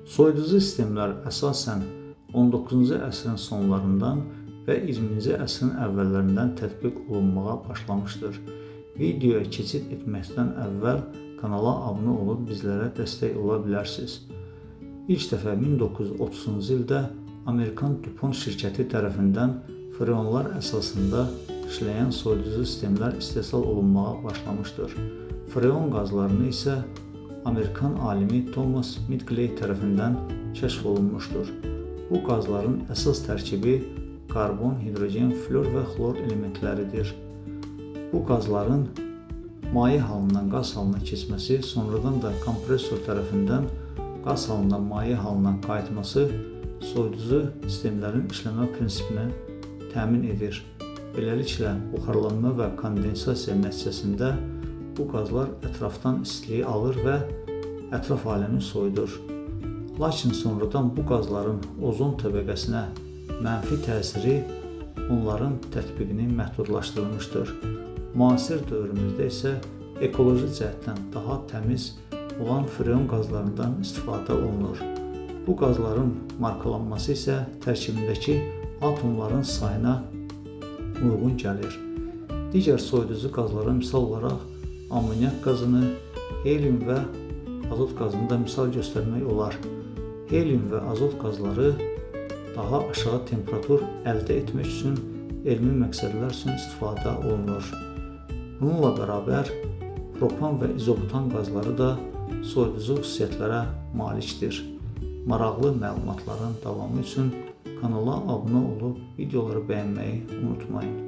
Soyuducu sistemlər əsasən 19-cu əsrin sonlarından və 20-ci əsrin əvvəllərindən tətbiq olunmağa başlamışdır. Videoya keçid etməkdən əvvəl kanala abunə olub bizlərə dəstək ola bilərsiniz. İlk dəfə 1930-cu ildə Amerikan DuPont şirkəti tərəfindən freonlar əsasında işləyən soyuducu sistemlər istehsal olunmağa başlamışdır. Freon qazlarını isə Amerikan alimi Thomas Midgley tərəfindən kəşf olunmuşdur. Bu qazların əsas tərkibi karbon, hidrogen, flor və xlor elementləridir. Bu qazların maye halından qaz halına keçməsi, sonradan da kompressor tərəfindən qaz halından maye halına qayıtması soyuducu sistemlərin işləmə prinsipini təmin edir. Beləliklə, buxarlanma və kondensasiya nəticəsində bu qazlar ətrafdan istiliyi alır və ətraf aləmi soyudur. Lakin sonradan bu qazların ozon təbəqəsinə mənfi təsiri onların tətbiqini məhdudlaşdırmışdır. Müasir dövrümüzdə isə ekoloji cəhətdən daha təmiz olan freon qazlarından istifadə olunur. Bu qazların markalanması isə tərkibindəki atomların sayına uyğun gəlir. Digər soyuducu qazlara misal olaraq amonyak qazını, helium və azot qazını da misal göstərmək olar. Helium və azot qazları daha aşağı temperatur əldə etmək üçün elmi məqsədlər üçün istifadə olunur. Bununla bərabər propan və izobutan qazları da soyuducu xüsusiyyətlərə malikdir. Maraqlı məlumatların davamı üçün kanala abunə olub videoları bəyənməyi unutmayın.